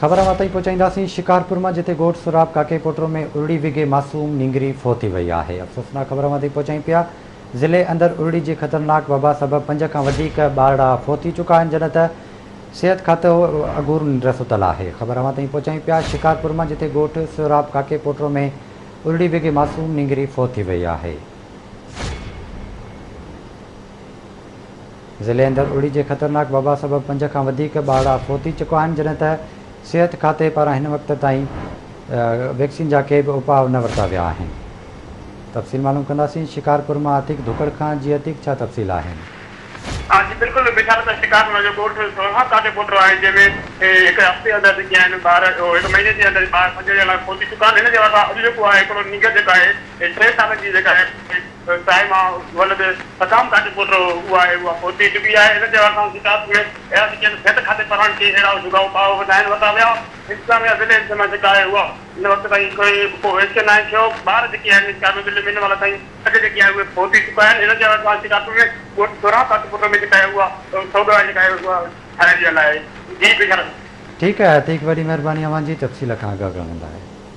خبر اوهان تائين پهچائينداسين شڪارپور مان جتي ڳوٺ سهراب ڪاڪي پوٽرو ۾ ارڙي وگهي معصوم نينگري فوت ٿي وئي آهي افسوسناڪ خبر اوهان تائين پهچايون پيا ضلعي اندر ارڙي جي خطرناڪ وبا سبب پنج کان وڌيڪ ٻارڙا فوت ٿي چڪا آهن جڏهن ته صحت کاتو اگهور ننڊ ستل آهي خبر اوهان تائين پهچايون پيا شڪارپور مان جتي ڳوٺ سهراب ڪاڪي پوٽرو ۾ ارڙي وگهي معصوم نينگري فوت ٿي وئي آهي. ضلعي اندر اڙي جي خطرناڪ وبا سبب پنج کان وڌيڪ ٻارڙا فوت ٿي چڪا آهن جڏهن ته صحت کاتي پاران هن وقت تائين ويڪسين جا ڪي به اپاء نه ورتا ويا آهن. تفصيل معلوم ڪنداسين شڪارپور مان عتيق ڌڪڙ کان جي عتيق ڇا تفصيل آهن. ها جي بلڪل بشارت شڪارپور جو ڳوٺ سوها ڪاٽي پوٽو آهي جنهن ۾ هڪ هفتي اندر جيڪي آهن ٻار هڪ مهيني جي اندر ٻار پنج ڄڻا فوت ٿي چڪا آهن هن جي حوالي سان اڄ جيڪو آهي هڪڙو نينگر جيڪو آهي ٽي سالن جي جيڪا آهي صاحب مان ولد صدام ڪاٽي پٽ اها آهي اها فوت ٿي چڪي آهي ان جي حوالي سان شڪايت ۾ اهڙا جيڪي آهن صحت کاتي پاران ڪي اهڙا جوڳا اپاء به ناهن ورتا ويا انتظاميا ضلعي انتظاميا جيڪا آهي اها هن وقت تائين ڪوئي به ڪو ايڪشن ناهي کنيو ٻار جيڪي آهن شڪارپور ضلعي ۾ هن مهل تائين اڄ جيڪي آهي اهي فوت ٿي چڪا آهن ان جي حوالي سان شڪارپور ۾ ڳوٺ سهراب ڪاٽي پٽ ۾ جيڪا آهي اها سوڳ واري جيڪا آهي اها ٺاهي ويل آهي جي بشارت. ٺيڪ آهي عتيق وڏي مهرباني اوهان جي تفصيل کان آگاهه ڪرڻ لاء.